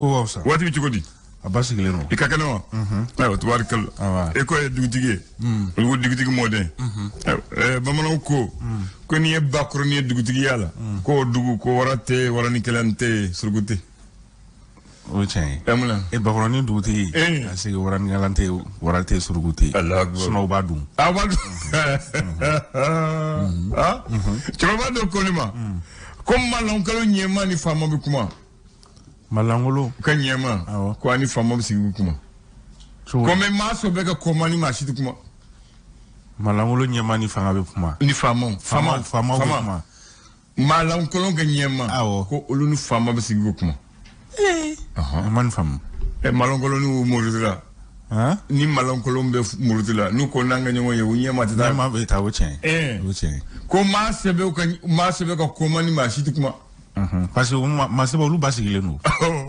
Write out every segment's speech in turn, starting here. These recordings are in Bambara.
Ko ka fisa. Waati bɛ cogo di? A basigilen don. I ka kɛnɛ wa? Ayiwa, tubaarikala. Awa. E ko ye dugutigi ye. Olu ko dugutigi mɔden. Ayiwa, bamananw ko ko n'i ye bakɔrɔnin ye dugutigiya la, ko o dugu ko wara tɛ yen, waranikɛlan tɛ yen, suruku tɛ yen. O ye tiɲɛ ye. Ɛ mun na? E bakɔrɔnin dugutigi. A sigi waranikɛlan tɛ yen, wara tɛ yen, suruku tɛ yen. Alahu akibaru. Sinon u b'a dun. A b'a dun. Ah? Cɛkɔrɔba dɔ ko ne ma ko malankalo ɲɛmaa ni faama bɛ kuma. Malangolo. Ka ɲɛmaa. Awɔ. Ko ani faama bɛ sigi kuma. Cogo Ko mais maa sɔn bɛ ka kɔma ni maa si tɛ kuma. Malangolo ɲɛmaa ni fanga bɛ kuma. Ni faamaw. Faamaw faamaw bɛ kuma. Malankolon ka ɲɛmaa. Awɔ. Ko olu ni faama bɛ sigi kuma. An ma nin faamu. Ɛ malankolon n'u murutila. Han? Ni malankolon bɛ murutila, n'u ko n'an ka ɲɔgɔn ye, u ɲɛmaa tɛ taa. Ɲɛmaa bɛ taa, o tiɲɛ ye. O tiɲɛ ye. Ko maa sɛbɛw ka maa sɛbɛ ka kɔma ni maa si tɛ kuma. Parce que maa sɛbɛ olu basigilen don.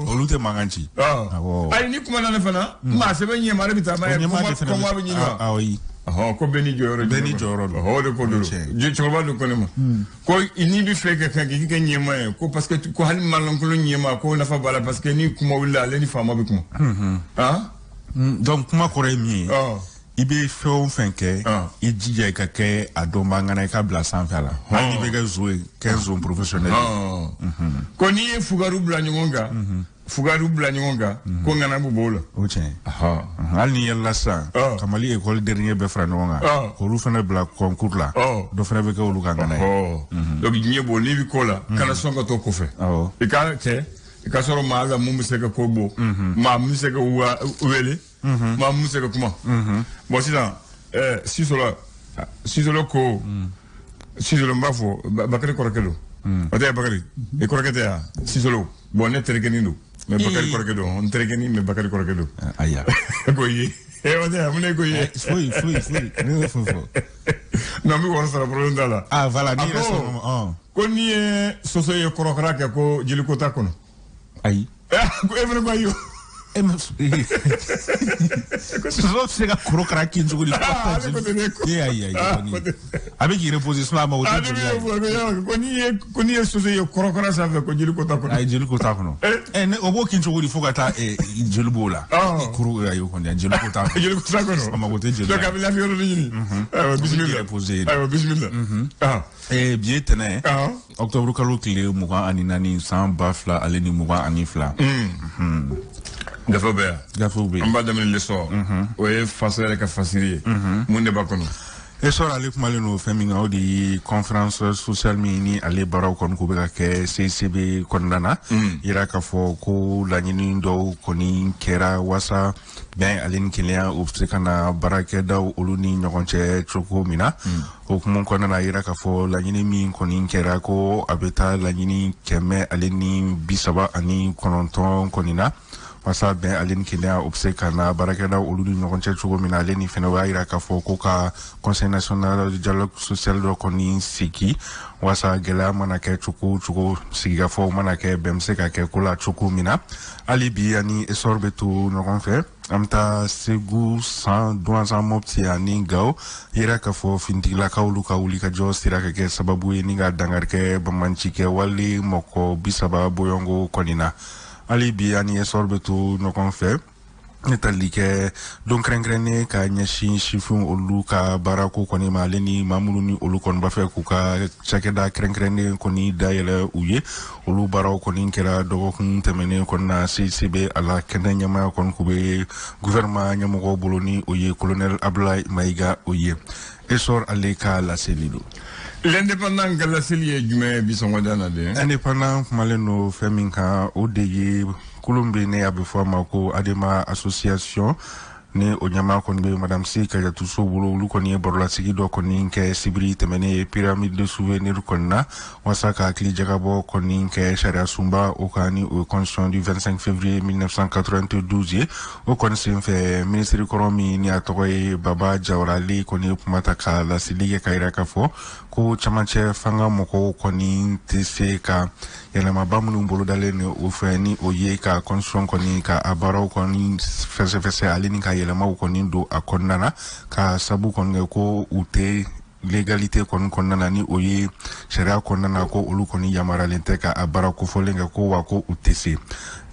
Olu tɛ mankan ci. Awɔ. Ayi, ni kuma nana fana, maa sɛbɛ ɲɛmaa de bɛ taa n'a ye, O ɲɛmaa de fana kɔma bɛ ɲini wa? Ayi. Ɔhɔn, ko bɛɛ n'i jɔyɔrɔ. Bɛɛ n'i jɔyɔrɔ don. Ɔhɔn, o de ko don. Cɛkɔrɔba dɔ ko ne ma ko n'i bɛ fɛ ka kɛ k'i kɛ ɲɛmaa ye, ko parce que ko hali malankolon ɲɛmaa, ko nafa b'a la, parce que ni kuma wulila, ale ni faama bɛ kuma. Han? Donc kuma kɔrɔ ye min ye. I bɛ fɛn o fɛn kɛ, i jija i ka kɛ a dɔnbaa ŋana, i ka bila sanfɛ la. Hali n'i bɛ kɛ zon ye, kɛ zon professionnel ye. Ko n'i ye fugariw bila ɲɔgɔn kan, fugariw bila ɲɔgɔn kan, ko ŋana bɛ bɔ o la. O tiɲɛ ye. Hali n'i yɛlɛla sisan, ka Mali école dernier bɛɛ fara ɲɔgɔn kan, k'olu fana bila concours la, dɔ fana bɛ kɛ olu ka ŋana ye. Donc diɲɛ bɔ, n'i bɛ ko la, kana sɔn ka to kɔfɛ. I ka kɛ, i ka sɔrɔ maa la mun bɛ se ka ko bɔ, maa mun bɛ se ka wele, maa mun bɛ se ka kuma. Bon sisan, Sisolo ko, Sisolo n b'a fɔ, Bakari kɔrɔkɛ don. O tɛ Bakari, i kɔrɔkɛ tɛ yan, Sisolo. Bon ne terikɛnin don, mais Bakari kɔrɔkɛ don, n terikɛnin mais Bakari kɔrɔkɛ don. Ayiwa. Ko i ye. O tɛ mun ne ko i ye. Foyi foyi foyi, ne bɛ foyi fɔ. Non, n bɛ wari sara, problème t'a la. Ah voilà, n'i yɛrɛ sɔrɔ ma. Ko n'i ye soso ye kɔrɔkara kɛ ko jeliko t'a kɔnɔ. Ayi. Ko e fana ko ayi o. E ma soso bɛ se ka korokara kin cogo di? E ayi ayi kɔni. A bɛ k'i reposer, sinon a mago tɛ joli la. Ko n'i ye soso ye kɔrɔkara sanfɛ ko jeliko t'a kɔnɔ. Ayi, jeliko t'a kɔnɔ. Ɛ ne o b'o kin cogo di fo ka taa joli b'o la? Koro ayi o kɔni jeliko t'a kɔnɔ. Jeliko t'a kɔnɔ. A mago tɛ joli la. Donc a bɛ lafiya yɔrɔ de ɲini. Ayiwa bisimila. Ayiwa bisimila. Bi ye tɛnɛn ye. Octobre kalo tile 24 san 2022. Gafew bɛ yan. Gafew bɛ yen. An b'a daminɛ L'Essor. O ye faso yɛrɛ ka fasiri ye. Mun de b'a kɔnɔ? Essor ale kumalen don fɛn min kan, o de ye conférence sociale min ni ale baaraw kɔni ko bɛ ka kɛ CICB kɔnɔna na. Yira k'a fɔ ko laɲini dɔw kɔni kɛra wasa bɛn ale ni kelenya o bɛ se ka na baarakɛdaw olu ni ɲɔgɔn cɛ cogo min na. O hukumu kɔnɔna na, yira k'a fɔ laɲini min kɔni kɛra ko a bɛ taa laɲini 139 kɔni na, wasa bɛn ale ni kelenya o bɛ se ka na baarakɛdaw olu ni ɲɔgɔn cɛ cogo min na. Ale ni fɛnɛ o y'a yira k'a fɔ ko ka conseil national de dialogue social dɔ kɔni sigi wasa gɛlɛya mana kɛ cogo o cogo, sigikafɔw mana kɛ, bɛn bɛ se ka kɛ ko la cogo min na. Hali bi ani Essor bɛ to ɲɔgɔn fɛ. An bɛ taa Segu san Duwanzan, Mopti ani Gawo. Yira k'a fɔ finitigilakaw olu ka wulikajɔ sera ka kɛ sababu ye ni ka dankari kɛ banbanci kɛ wale mɔgɔ 30 bɔɲɔgɔnko kɔni na. Hali bi ani Essor bɛ to ɲɔgɔn fɛ. Ne tali kɛ don kɛrɛnkɛrɛnnen ka ɲɛsin sifinw olu ka baarako kɔni ma, ale ni maa minnu ni olu kɔni b'a fɛ k'u ka cakɛda kɛrɛnkɛrɛnnen kɔni dayɛlɛ u ye, olu baaraw kɔni kɛra dɔgɔkun tɛmɛnen kɔni na CICB a la kɛnɛ ɲɛmaaya kɔni k'u bɛ gouvernement ɲɛmɔgɔw bolo ni o ye colonel Abdoulaye Mayiga o ye. Essor ale ka laseli don. L'Indépendant ka laseli ye jumɛn ye bi sɔgɔmada na de? Indépendant kumalen don fɛn min kan, o de ye kulun bɛ ne a bɛ fɔ a ma ko Adema association ni o ɲɛmaa kɔni bɛ madame C Kajatu So bolo. Olu kɔni ye barolasigi dɔ kɔni kɛ sibiri tɛmɛnen ye pyramide de souvenir kɔni na, walasa ka hakili jagabɔ kɔni kɛ sariya sunba o kan ni o ye constitution du 25 février 1992 ye. O kɔni senfɛ, minisiri kɔrɔ min ni a tɔgɔ ye Baba Jawara, ale kɔni ye kuma ta ka laseli kɛ ka yira k'a fɔ ko camancɛ fanga mɔgɔw kɔni tɛ se ka yɛlɛmaba minnu bolodalen ni o fɛ ni o ye ka constitution kɔni ka a baaraw kɔni fɛsɛfɛsɛ, ale ni ka yɛlɛmaw kɔni don a kɔnɔna na, ka sabu kɔni kɛ ko u tɛ légalité kɔni kɔnɔna na, ni o ye sariya kɔnɔna na, ko olu kɔni yamaruyalen tɛ ka a baara kofɔlen kɛ, ko wa ko u tɛ se.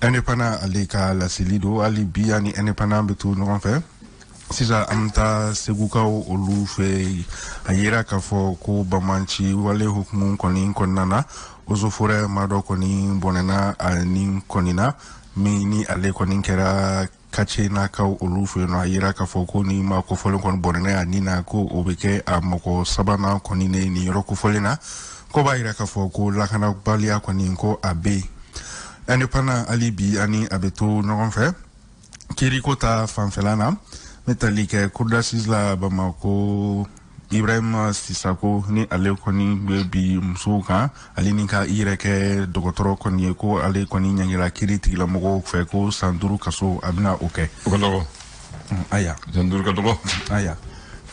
Indépendant ale ka laseli don. Hali bi ani Indépendant bɛ to ɲɔgɔn fɛ. Sisan an bɛ taa Segukaw olu fɛ. A yira k'a fɔ ko bamanci wale hukumu kɔni kɔnɔna na, eaux et forêts maa dɔ kɔni bɔnɛna a ni kɔni na, min ni ale kɔni kɛra Kacɛnakaw olu fɛ yen nɔ. A yira k'a fɔ ko ni maa kofɔlen kɔni bɔnɛna a ni na, ko o bɛ kɛ a mɔgɔ sabanan kɔni ne nin yɔrɔ kofɔlen na, ko b'a yira k'a fɔ ko lakanabaliya kɔni, ko a bɛ yen. Indépendant, hali bi ani a bɛ to ɲɔgɔn fɛ. Kiriko ta fanfɛla na, n bɛ tali kɛ cour d'assises la Bamako. Ibrahima Sisako, ni ale kɔni bɛ bi musow kan, ale ni ka i yɛrɛ kɛ dɔgɔtɔrɔ kɔni ye, ko ale kɔni ɲangila kiiri tigilamɔgɔw fɛ ko san 5 kaso, a bɛna o kɛ. O ka dɔgɔ. Aya. San 5 ka dɔgɔ. Aya.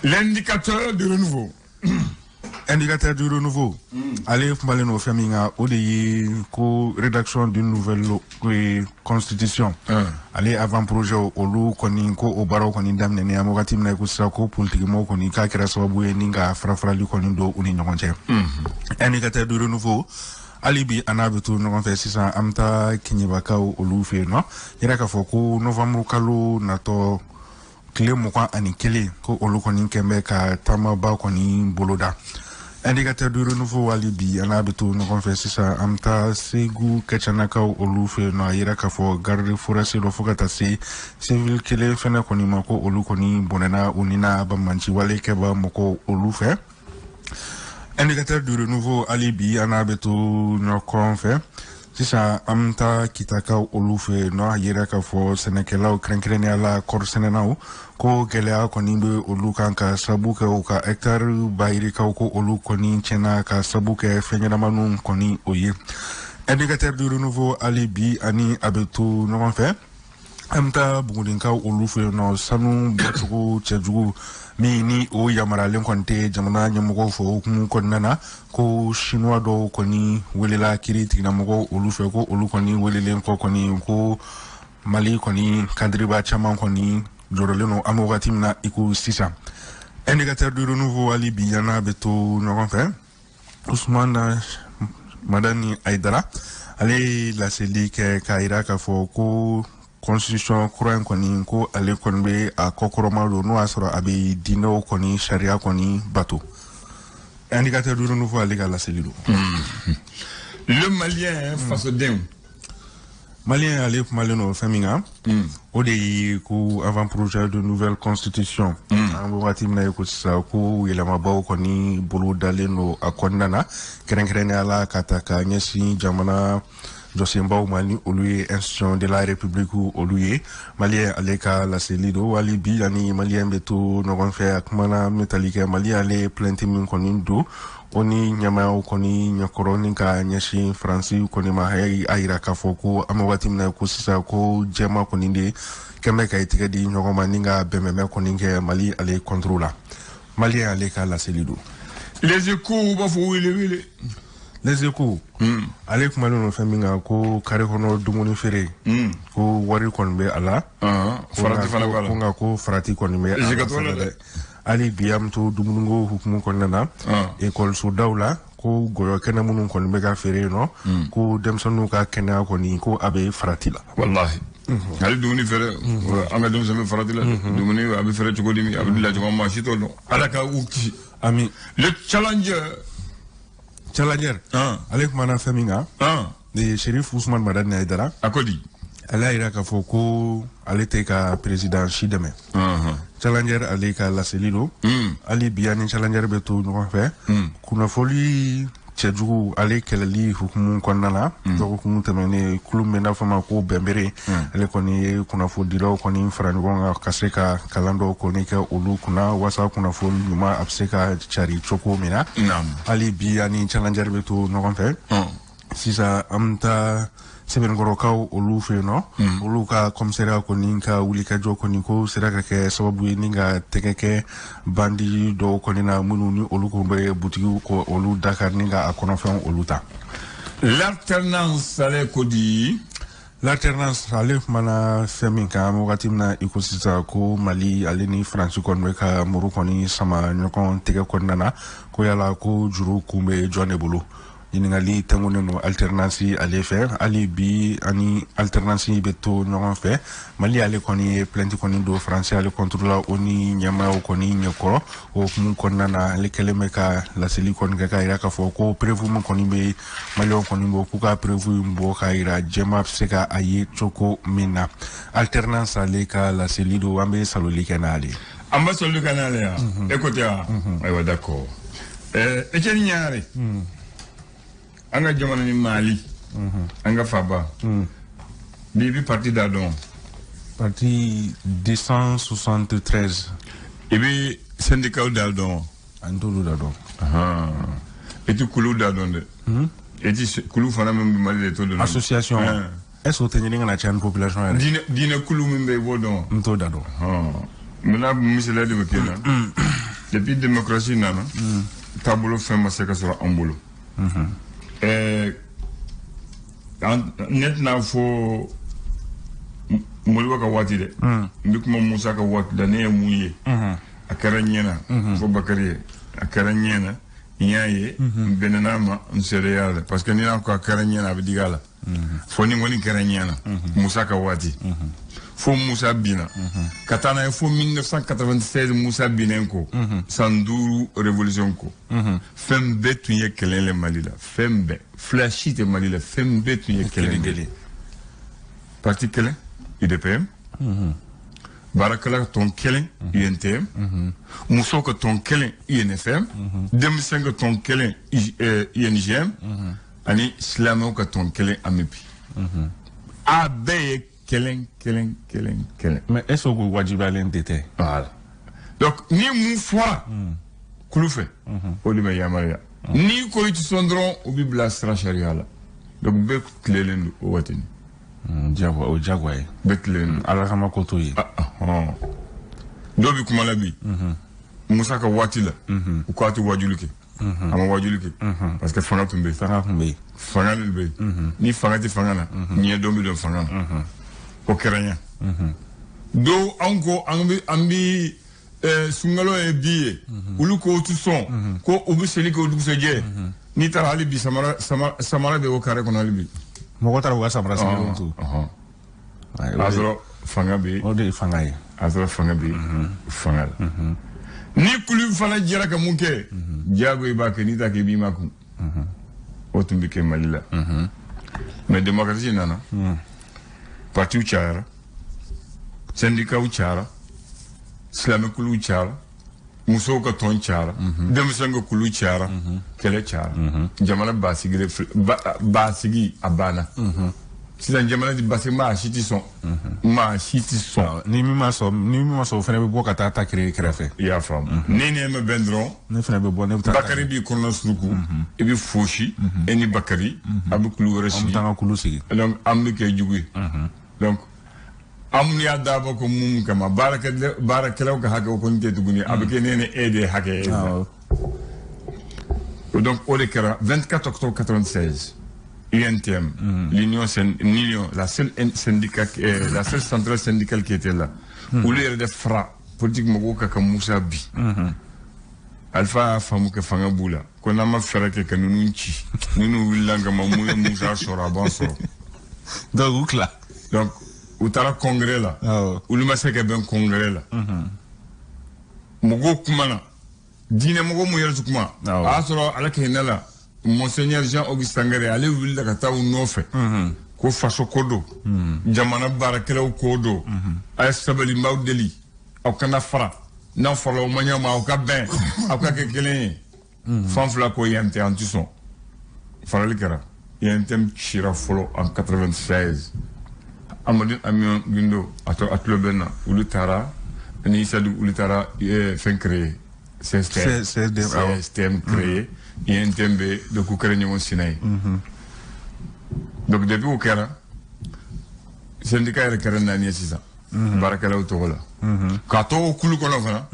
L'Indicateur du Renouveau. Indicateur du Renouveau, ale kumalen no fɛn min kan, o de ye ko rédaction d'une nouvelle constitution. Ale avant projet olu kɔni, ko o baaraw kɔni daminɛnen an wagati min na, ko sisan ko politikimɔgɔw kɔni k'a kɛra sababu ye ni ka fara-farali kɔni don u ni ɲɔgɔn cɛ. Indicateur du Renouveau, hali bi an n'a bɛ to ɲɔgɔn fɛ. Sisan an bɛ taa Keɲebakaw olu fɛ yen nɔ. Yɛrɛ k'a fɔ ko novembre kalo natɔ tile 21, ko olu kɔni kɛn bɛ ka taamaba kɔni boloda. Indicateur du Renouveau, hali bi an n'a bɛ to ɲɔgɔn fɛ. Sisan an bɛ taa Segu Kɛcɛnakaw olu fɛ yen nɔ. A yira k'a fɔ garde forestier dɔ, fo ka taa se civil kelen fɛnɛ kɔni ma, ko olu kɔni bɔnɛna u ni na bamanci wale kɛba mɔgɔw olu fɛ. Indicateur du Renouveau, hali bi an n'a bɛ to ɲɔgɔn fɛ. Sisan an bɛ taa Kitakaw olu fɛ yen nɔ. A yira k'a fɔ sɛnɛkɛlaw, kɛrɛnkɛrɛnnenya la kɔɔrisɛnɛnaw, ko gɛlɛya kɔni bɛ olu kan ka sabu kɛ u ka hɛkitari bayirikaw, ko olu kɔni tiɲɛna ka sabu kɛ fɛn ɲɛnamaninw kɔni o ye. Indicateur du Renouveau, hali bi ani a bɛ to ɲɔgɔn fɛ. An bɛ taa Bugunikaw olu fɛ yen nɔ. Sanu bɔcogo cɛjugu min ni o yamaruyalen kɔni tɛ jamana ɲɛmɔgɔw fɛ, o hukumu kɔnɔna na, ko chinois dɔw kɔni welela kiiri tigilamɔgɔw olu fɛ, ko olu kɔni welelen kɔ kɔni, ko Mali kɔni kadiriba caman kɔni jɔrɔlen don an bɛ wagati min na i ko sisan. Indicateur du Renouveau, hali bi an n'a bɛ to ɲɔgɔn fɛ. Usumana Madani Ayidara, ale ye laseli kɛ k'a yira k'a fɔ ko constitution kura in kɔni, ko ale kɔni bɛ a kɔkɔrɔma don, n'o y'a sɔrɔ a bɛ diinɛw kɔni sariya kɔni bato. Indicateur du Renouveau ale ka laseli don. Le Malien, fasodenw. Malien ale kumalen don fɛn min kan, o de ye ko avant projet de nouvelle constitution. An bɛ wagati min na i ko sisan, ko yɛlɛmabaw kɔni bolo dalen don a kɔnɔna na, kɛrɛnkɛrɛnnenya la ka ta ka ɲɛsin jamana jɔsenbaw ma, ni olu ye institution de la République olu ye. Malien ale ka laseli don. Hali bi ani Malien bɛ to ɲɔgɔn fɛ. A kumana min tali kɛ Mali, ale plainte min kɔni don o ni ɲɛmayaw kɔni ɲɛkɔrɔ ni ka ɲɛsin Faransi kɔni ma, a yira k'a fɔ ko an bɛ waati min na ko sisan, ko jɛma kɔni de kɛn bɛ ka i tigɛ di ɲɔgɔn ma ni ka bɛnbɛnbɛn kɔni kɛ Mali ale contre la. Malien ale ka laseli don. Les Échos, u b'a fɔ wele wele. Les Échos ale kumalen don fɛn min kan, ko kare kɔnɔ dumuni feere, ko wari kɔni bɛ a la. Farati fana b'a la. Ko nka ko farati kɔni bɛ a la fana dɛ. Hali bi an bɛ to dumuniko hukumu kɔnɔna na. Ekɔlisodaw la, ko gɔyɔ kɛnɛ minnu kɔni bɛ ka feere yen nɔ, ko denmisɛnninw ka kɛnɛya kɔni, ko a bɛ farati la. Walahi, hali dumuni feere, an ka denmisɛnnin bɛ farati la. Dumuni a bɛ feere cogo di, a bɛ dilan cogo min, maa si t'o dɔn. Ala ka u kisi. Ami. Le Challenger. Challenger ale kumana fɛn min kan, Cherif Ousmane Madani Haidara. A ko di? Ale y'a yira k'a fɔ ko ale tɛ ka président si dɛmɛ. Challenger ale ka laseli don. Hali bi ani Challenger bɛ to ɲɔgɔn fɛ. Kunnafoli cɛjugu ale kɛlɛli hukumu kɔnɔna na, dɔgɔkun tɛmɛnen, kulu min n'a fɔ ma ko Bɛnbere, ale kɔni ye kunnafonidilaw kɔni fara ɲɔgɔn kan ka se ka kalan dɔw kɔni kɛ olu kunna, walasa kunnafoni ɲuman a bɛ se ka cari cogo min na. Hali bi ani Challenger bɛ to ɲɔgɔn fɛ. Sisan an bɛ taa Sɛbɛnnikɔrɔkaw olu fɛ yen nɔ. Olu ka commissariat kɔni ka wulikajɔ kɔni, ko sera ka kɛ sababu ye ni ka tɛgɛ kɛ bandi dɔw kɔni na, minnu ni olu kun bɛ butigiw ko olu dakari ni ka a kɔnɔfɛnw olu ta. L'Alternance ale ko di? L'alternance ale kumana fɛn min kan wagati min na i ko sisan ko Mali ale ni Faransi kɔni bɛ ka muru kɔni sama ɲɔgɔn tɛgɛ kɔnɔna na, ko yala ko juru kun bɛ jɔn de bolo? Ɲininkali tɛnkunnen don alternance ale fɛ. Hali bi ani alternance bɛ to ɲɔgɔn fɛ. Mali ale kɔni ye plainte kɔni don Faransi ale contre la, o ni ɲɛmaayaw kɔni ɲɛkɔrɔ. O hukumu kɔnɔna na, ale kɛlen bɛ ka laseli kɔni kɛ k'a yira k'a fɔ ko preuve min kɔni bɛ Maliyɛnw kɔni bɔ, k'u ka preuve in bɔ k'a yira jɛma bɛ se ka a ye cogo min na. Alternance ale ka laseli don, an bɛ saloli kɛ n'ale ye. An bɛ saloli kɛ n'ale ye, e ko tɛ wa? Ayiwa, d'accord. Etienne Ɲare, an ka jamana ni Mali, an ka faba bi i bɛ parti da dɔn? Parti 273. I bɛ syndicat da dɔn? An t'olu da dɔn. I tɛ kulu da dɔn dɛ. I tɛ kulu fana min bɛ Mali de t'o dɔn. Association, est ce que o tɛ ɲini ka na caya ni population yɛrɛ? Diinɛ kulu min bɛ yen, i b'o dɔn? N t'o da dɔn. N bɛna misaliya de bɛ kɛ na. Depuis démocratie nana, taabolo fɛn ma se ka sɔrɔ an bolo. Ne tɛna fɔ Modibo ka waati dɛ, n bɛ kuma Musa ka waati la. Ne ye mun ye? A kɛra n ɲɛna fo Bakari ye, a kɛra n ɲɛna, n y'a ye, n bɛnna n'a ma, n seereya la, parce que ni n'a ko a kɛra n ɲɛna, a bɛ digi a la. Fo ni kɔni kɛra n ɲɛna Musa ka waati, fo Musa binna ka taa n'a ye fo 1996. Musa binnen ko, san 5 révolution ko, fɛn bɛɛ tun ye kɛlɛ le Mali la. Fɛn bɛɛ, fila si tɛ Mali la, fɛn bɛɛ tun ye kɛlɛ kelen. Parti kelen, UDPM, baarakɛla ka tɔn kelen, UNTM, musow ka tɔn kelen, UNFM, denmisɛn ka tɔn kelen, UNJM, ani silamɛw ka tɔn kelen, AMUPI. A bɛɛ ye kelen kelen kelen kelen. Mais est ce que o wajibiyalen tɛ tɛ? Voilà, donc ni mun fɔra kulu fɛ, o de bɛ yamaruya. N'i ko i ti sɔn dɔrɔn, o b'i bila sira sariya la. Donc bɛɛ tilelen don o waati ni. Jagoya, o jagoya ye. Bɛɛ tilelen don. Ala kama ko t'o ye. Dɔw bɛ kuma la bi, Musa ka waati la, u k'a tɛ wajuli kɛ. A ma wajuli kɛ parce que fanga tun bɛ yen. Fanga tun bɛ yen. Fanga de bɛ yen. Ni fanga tɛ fanga na, ɲɛ dɔn bɛ don fanga na. O kɛra ɲɛ dɔw. Anw ko an bɛ sunkalo ye bi ye, olu ko u ti sɔn, ko u bɛ seli kɛ o dugusɛjɛ. N'i taara hali bi, samara samara bɛ o carré kɔnɔ hali bi. Mɔgɔ taara u ka samara sigilenw to. A y'a sɔrɔ fanga bɛ yen. O de ye fanga ye. A y'a sɔrɔ fanga bɛ yen, fanga la. Ni kulu fana jɛra ka mun kɛ, diyago i b'a kɛ, n'i t'a kɛ, i b'i makun. O tun bɛ kɛ Mali la. Mais démocratie nana, partiw cayara, syndicats cayara, silamɛkuluw cayara, musow ka tɔn cayara, denmisɛnw ka kulu cayara, kɛlɛ cayara, jamana basigi basigi a banna. Sisan jamana ti basigi, maa si ti sɔn, maa si ti sɔn. Ni min ma sɔn, ni min ma sɔn, o fana bɛ bɔ ka taa ta créer kɛrɛfɛ. I y'a faamu? Ni ne ma bɛn dɔrɔn, ne fana bɛ bɔ, ne bɛ taa. Bakari b'i kɔnɔna suruku, i bɛ fosi, e ni Bakari a bɛ kulu wɛrɛ sigi. An bɛ taa an ka kulu sigi. Donc an bɛ kɛ jugu ye. Donc an y'a dabɔ ko mun kama? Baarakɛlaw ka hakɛ, o kɔni tɛ tuguni, a bɛ kɛ ne ni e de ye hakɛ ye. Donc o de kɛra 24 octobre 96, UNTM, l'union, l'union, la seule syndicat, la seule centrale syndicale qui était là. Olu yɛrɛ de fara politique mɔgɔw ka Musa bi. Alpha y'a faamu kɛ fanga b'u la, ko n'an ma fɛɛrɛ kɛ ka ninnu ci, ninnu wulila kama, mun ye Musa sɔrɔ, a b'an sɔrɔ. Donc u tila. Donc u taara congrès la, olu ma se ka bɛn congrès la. Mɔgɔw kumana, diinɛ mɔgɔ mun yɛrɛ ti kuma. A y'a sɔrɔ Ala ka hinɛ la, Monseigneur Jean Auguste Sangaré, ale wulila ka taa u nɔfɛ ko faso ko don, jamana baarakɛlaw ko don, a ye sabali, n b'aw deli, aw kana fara, n'aw farala o ma ɲɛ ma, aw ka bɛn, aw ka kɛ kelen ye. Fan fila ko yan tɛ, an ti sɔn. Farali kɛra, UNTM cira fɔlɔ en 96. Amadu Amion Guindo, a to a tulo bɛ na, olu taara ni Issa, olu taara fɛn créer, CSTM. CSTM créé, UNTM bɛ, donc u kɛra ɲɔgɔn sina ye. Donc depuis o kɛra, syndicat yɛrɛ kɛra naani ye sisan. Baarakɛlaw tɔgɔ la. K'a to o kulu kɔnɔ fana,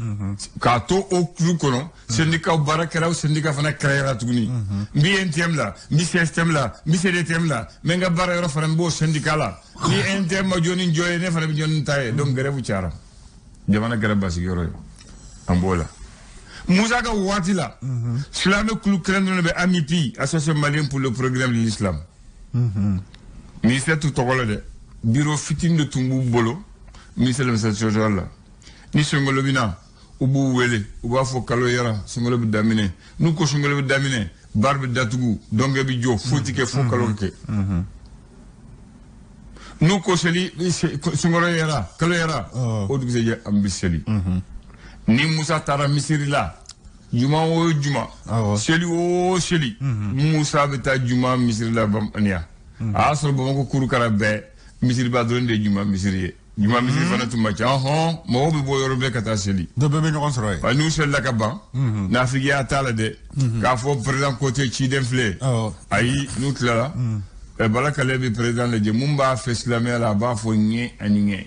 k'a to o kulu kɔnɔ, syndicat baarakɛlaw syndicat fana créera tuguni. N bɛ NTM la, n bɛ CSTM la, n bɛ CDTM la, n bɛ n ka baara yɔrɔ fana, n b'o syndicat la. Ni NTM ma jɔ ni jɔ ye, ne fana bɛ jɔ ni ta ye. Donc grève cayara, jamana kɛra basigiyɔrɔ ye, an b'o la. Musa ka waati la, silamɛ kulu kelen dɔrɔn de bɛ, AMIPI, Association malienne pour le progrès de l'islam. Ministère t'u tɔgɔ la dɛ, bureau fitinin de tun b'u bolo ministère de l'administration territoriale la. Ni sunkalo bɛ na, u b'u wele, u b'a fɔ kalo yɛrɛ sunkalo bɛ daminɛ. N'u ko sunkalo bɛ daminɛ, baara bɛ datugu, dɔnkɛ bɛ jɔ, foyi tɛ kɛ fo kalo kɛ. N'u ko seli sunkalo yɛrɛ, kalo yɛrɛ, o dugusɛjɛ an bɛ seli. Ni Musa taara misiri la, juma o juma, seli o seli, Musa bɛ taa juma misiri la Bamaniya. A y'a sɔrɔ Bamakɔ kurukara bɛɛ misiriba dɔrɔn de ye juma misiri ye. Juma misiri fana tun ma ca. Ɔhɔn, mɔgɔw bɛ bɔ yɔrɔ bɛɛ ka taa seli. Dɔ bɛɛ bɛ ɲɔgɔn sɔrɔ yen. Wa n'u selila ka ban, nafigiya t'a la dɛ, k'a fɔ président ko tɛ, ciden filɛ. Ayi, n'u tilala, Bala Kale bɛ président lajɛ, mun b'a fɛ silamɛya la, a b'a fɔ ɲɛ ani ɲɛ.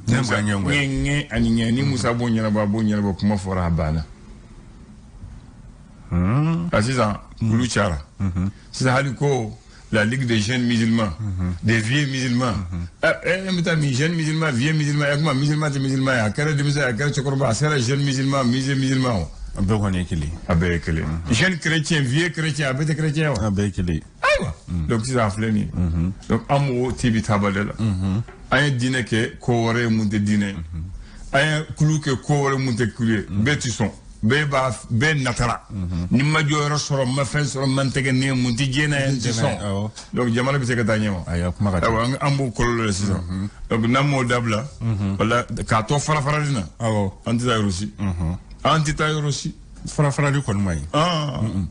Ɲɛ ɲɛ ani ɲɛ. Ni Musa b'o ɲɛnabɔ, a b'o ɲɛnabɔ, kuma fɔra, a banna. A sisan kulu cayara sisan, hali ko la Ligue des jeunes musulmans, des vieux musulmans. N bɛ taa min, jeune musulman, vieux musulman, ɛ kuma musulman tɛ musulman ye, a kɛra denmisɛn, a kɛra cɛkɔrɔba, a sera jeune musulman, vieux musulman o. A bɛɛ kɔni ye kelen. A bɛɛ ye kelen. Jeune chrétien, vieux chrétien, a bɛɛ tɛ chrétien wa? A bɛɛ ye kelen. Ayiwa. Donc sisan a filɛ nin ye. Donc an b'o tibi taabali la. An ye diinɛ kɛ ko wɛrɛ ye mun tɛ diinɛ ye. An ye kulu kɛ ko wɛrɛ mun tɛ kulu ye. Bɛɛ ti sɔn. Bɛɛ b'a bɛɛ natara. Ni ma jɔyɔrɔ sɔrɔ, n ma fɛn sɔrɔ, n ma n tɛgɛ ne mun tɛ diɲɛ na ye, n tɛ sɔn. Donc jamana bɛ se ka taa ɲɛ wa? Ayi, a kuma ka ca. Ayiwa, an b'o kɔlɔlɔ la sisan. Donc n'an m'o dabila, wala k'a to fara farali na, an tɛ taa yɔrɔ si. An tɛ taa yɔrɔ si. Fara farali kɔni ma ɲi.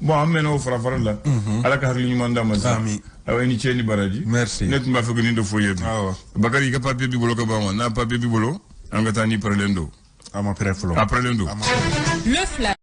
Bon, an mɛnna o fara farali la. Ala ka hakili ɲuman d'an ma sisan. Amin. Ayiwa, i ni ce ni baraji. Merci. Ne tun b'a fɛ ka nin de fɔ i ye bi. Bakari, i ka papier b'i bolo ka ban wa? N'a papier b'i bolo, an ka taa ni pɛrɛlen don. A ma pɛrɛ fɔlɔ. A pɛrɛlen don. Le flash.